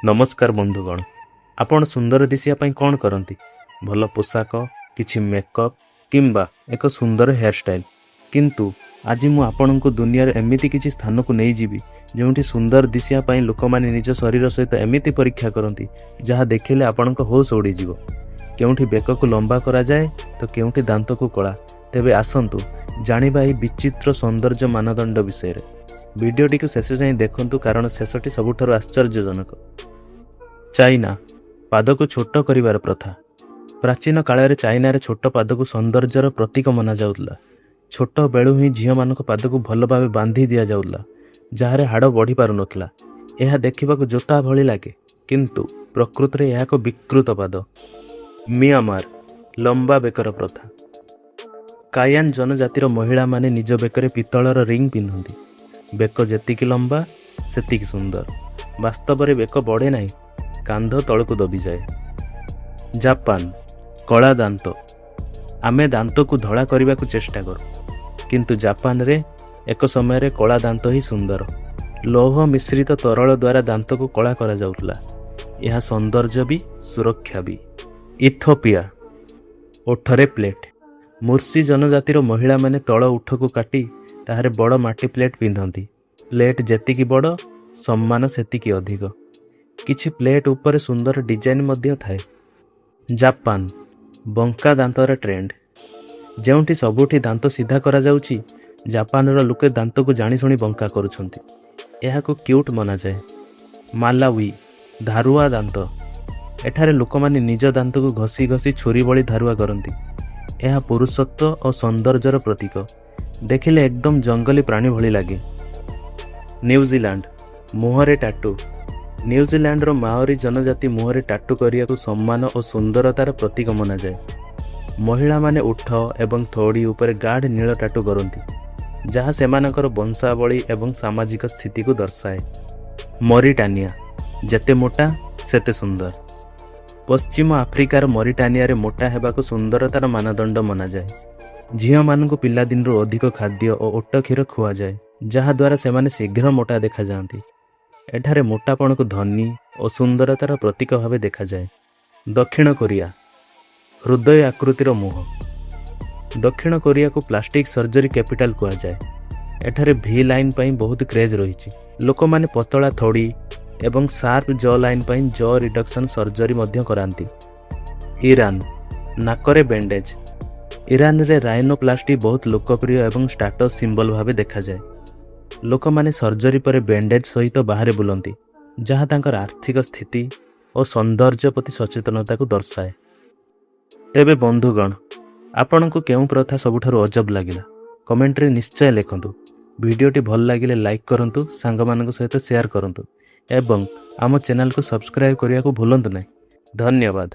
ନମସ୍କାର ବନ୍ଧୁଗଣ। ଆପଣ ସୁନ୍ଦର ଦିଶିବା ପାଇଁ କ'ଣ କରନ୍ତି? ଭଲ ପୋଷାକ, କିଛି ମେକଅପ୍ କିମ୍ବା ଏକ ସୁନ୍ଦର ହେୟାର ଷ୍ଟାଇଲ୍। କିନ୍ତୁ ଆଜି ମୁଁ ଆପଣଙ୍କୁ ଦୁନିଆର ଏମିତି କିଛି ସ୍ଥାନକୁ ନେଇଯିବି, ଯେଉଁଠି ସୁନ୍ଦର ଦିଶିବା ପାଇଁ ଲୋକମାନେ ନିଜ ଶରୀର ସହିତ ଏମିତି ପରୀକ୍ଷା କରନ୍ତି, ଯାହା ଦେଖିଲେ ଆପଣଙ୍କ ହୋସ୍ ଉଡ଼ିଯିବ। କେଉଁଠି ବେକକୁ ଲମ୍ବା କରାଯାଏ ତ କେଉଁଠି ଦାନ୍ତକୁ କଳା। ତେବେ ଆସନ୍ତୁ ଜାଣିବା ଏହି ବିଚିତ୍ର ସୌନ୍ଦର୍ଯ୍ୟ ମାନଦଣ୍ଡ ବିଷୟରେ। ଭିଡ଼ିଓଟିକୁ ଶେଷ ଯାଏଁ ଦେଖନ୍ତୁ, କାରଣ ଶେଷଟି ସବୁଠାରୁ ଆଶ୍ଚର୍ଯ୍ୟଜନକ। ଚାଇନା, ପାଦକୁ ଛୋଟ କରିବାର ପ୍ରଥା। ପ୍ରାଚୀନ କାଳରେ ଚାଇନାରେ ଛୋଟ ପାଦକୁ ସୌନ୍ଦର୍ଯ୍ୟର ପ୍ରତୀକ ମନାଯାଉଥିଲା। ଛୋଟ ବେଳୁ ହିଁ ଝିଅମାନଙ୍କ ପାଦକୁ ଭଲ ଭାବେ ବାନ୍ଧି ଦିଆଯାଉଥିଲା, ଯାହାରେ ହାଡ଼ ବଢ଼ି ପାରୁନଥିଲା। ଏହା ଦେଖିବାକୁ ଜୋତା ଭଳି ଲାଗେ, କିନ୍ତୁ ପ୍ରକୃତରେ ଏହା ଏକ ବିକୃତ ପାଦ। ମିଆଁମାର, ଲମ୍ବା ବେକର ପ୍ରଥା। କାୟାନ ଜନଜାତିର ମହିଳାମାନେ ନିଜ ବେକରେ ପିତ୍ତଳର ରିଙ୍ଗ ପିନ୍ଧନ୍ତି। ବେକ ଯେତିକି ଲମ୍ବା, ସେତିକି ସୁନ୍ଦର। ବାସ୍ତବରେ ବେକ ବଢ଼େ ନାହିଁ, କାନ୍ଧ ତଳକୁ ଦବିଯାଏ। ଜାପାନ, କଳା ଦାନ୍ତ। ଆମେ ଦାନ୍ତକୁ ଧଳା କରିବାକୁ ଚେଷ୍ଟା କରୁ, କିନ୍ତୁ ଜାପାନରେ ଏକ ସମୟରେ କଳା ଦାନ୍ତ ହିଁ ସୁନ୍ଦର। ଲୌହ ମିଶ୍ରିତ ତରଳ ଦ୍ୱାରା ଦାନ୍ତକୁ କଳା କରାଯାଉଥିଲା। ଏହା ସୌନ୍ଦର୍ଯ୍ୟ ବି, ସୁରକ୍ଷା ବି। ଇଥୋପିଆ, ଓଠରେ ପ୍ଲେଟ୍। ମୁର୍ସି ଜନଜାତିର ମହିଳାମାନେ ତଳ ଓଠକୁ କାଟି ତାହାରେ ବଡ଼ ମାଟି ପ୍ଲେଟ୍ ପିନ୍ଧନ୍ତି। ପ୍ଲେଟ୍ ଯେତିକି ବଡ଼, ସମ୍ମାନ ସେତିକି ଅଧିକ। କିଛି ପ୍ଲେଟ୍ ଉପରେ ସୁନ୍ଦର ଡିଜାଇନ୍ ମଧ୍ୟ ଥାଏ। ଜାପାନ, ବଙ୍କା ଦାନ୍ତର ଟ୍ରେଣ୍ଡ। ଯେଉଁଠି ସବୁଠି ଦାନ୍ତ ସିଧା କରାଯାଉଛି, ଜାପାନର ଲୋକେ ଦାନ୍ତକୁ ଜାଣିଶୁଣି ବଙ୍କା କରୁଛନ୍ତି। ଏହାକୁ କ୍ୟୁଟ୍ ମନାଯାଏ। ମାଲାୱି, ଧାରୁଆ ଦାନ୍ତ। ଏଠାରେ ଲୋକମାନେ ନିଜ ଦାନ୍ତକୁ ଘଷି ଘଷି ଛୁରୀ ଭଳି ଧାରୁଆ କରନ୍ତି। ଏହା ପୁରୁଷତ୍ୱ ଓ ସୌନ୍ଦର୍ଯ୍ୟର ପ୍ରତୀକ। ଦେଖିଲେ ଏକଦମ ଜଙ୍ଗଲୀ ପ୍ରାଣୀ ଭଳି ଲାଗେ। ନ୍ୟୁଜିଲାଣ୍ଡ, ମୁହଁରେ ଟାଟୁ। ନ୍ୟୁଜିଲାଣ୍ଡର ମାଓରି ଜନଜାତି ମୁହଁରେ ଟାଟୁ କରିବାକୁ ସମ୍ମାନ ଓ ସୁନ୍ଦରତାର ପ୍ରତୀକ ମନାଯାଏ। ମହିଳାମାନେ ଓଠ ଏବଂ ଥୋଡ଼ି ଉପରେ ଗାଢ଼ ନୀଳ ଟାଟୁ କରନ୍ତି, ଯାହା ସେମାନଙ୍କର ବଂଶାବଳୀ ଏବଂ ସାମାଜିକ ସ୍ଥିତିକୁ ଦର୍ଶାଏ। ମରିଟାନିଆ, ଯେତେ ମୋଟା ସେତେ ସୁନ୍ଦର। ପଶ୍ଚିମ ଆଫ୍ରିକାର ମରିଟାନିଆରେ ମୋଟା ହେବାକୁ ସୁନ୍ଦରତାର ମାନଦଣ୍ଡ ମନାଯାଏ। ଝିଅମାନଙ୍କୁ ପିଲାଦିନରୁ ଅଧିକ ଖାଦ୍ୟ ଓ ଓଟ କ୍ଷୀର ଖୁଆଯାଏ, ଯାହାଦ୍ୱାରା ସେମାନେ ଶୀଘ୍ର ମୋଟା ଦେଖାଯାଆନ୍ତି। ଏଠାରେ ମୋଟାପଣକୁ ଧନୀ ଓ ସୁନ୍ଦରତାର ପ୍ରତୀକ ଭାବେ ଦେଖାଯାଏ। ଦକ୍ଷିଣ କୋରିଆ, ହୃଦୟ ଆକୃତିର ମୁହଁ। ଦକ୍ଷିଣ କୋରିଆକୁ ପ୍ଲାଷ୍ଟିକ୍ ସର୍ଜରୀ କ୍ୟାପିଟାଲ କୁହାଯାଏ। ଏଠାରେ ଭି ଲାଇନ୍ ପାଇଁ ବହୁତ କ୍ରେଜ୍ ରହିଛି। ଲୋକମାନେ ପତଳା ଥୋଡ଼ି ଏବଂ ସାର୍ପ ଜ ଲାଇନ୍ ପାଇଁ ଜ ରିଡକ୍ସନ୍ ସର୍ଜରୀ ମଧ୍ୟ କରାନ୍ତି। ଇରାନ, ନାକରେ ବ୍ୟାଣ୍ଡେଜ୍। ଇରାନରେ ରାଇନୋପ୍ଲାଷ୍ଟି ବହୁତ ଲୋକପ୍ରିୟ ଏବଂ ଷ୍ଟାଟସ୍ ସିମ୍ବଲ ଭାବେ ଦେଖାଯାଏ। ଲୋକମାନେ ସର୍ଜରୀ ପରେ ବ୍ୟାଣ୍ଡେଜ୍ ସହିତ ବାହାରେ ବୁଲନ୍ତି, ଯାହା ତାଙ୍କର ଆର୍ଥିକ ସ୍ଥିତି ଓ ସୌନ୍ଦର୍ଯ୍ୟ ପ୍ରତି ସଚେତନତାକୁ ଦର୍ଶାଏ। ତେବେ ବନ୍ଧୁଗଣ, ଆପଣଙ୍କୁ କେଉଁ ପ୍ରଥା ସବୁଠାରୁ ଅଜବ ଲାଗିଲା? କମେଣ୍ଟରେ ନିଶ୍ଚୟ ଲେଖନ୍ତୁ। ଭିଡ଼ିଓଟି ଭଲ ଲାଗିଲେ ଲାଇକ୍ କରନ୍ତୁ, ସାଙ୍ଗମାନଙ୍କ ସହିତ ସେୟାର କରନ୍ତୁ ଏବଂ ଆମ ଚ୍ୟାନେଲକୁ ସବସ୍କ୍ରାଇବ୍ କରିବାକୁ ଭୁଲନ୍ତୁ ନାହିଁ। ଧନ୍ୟବାଦ।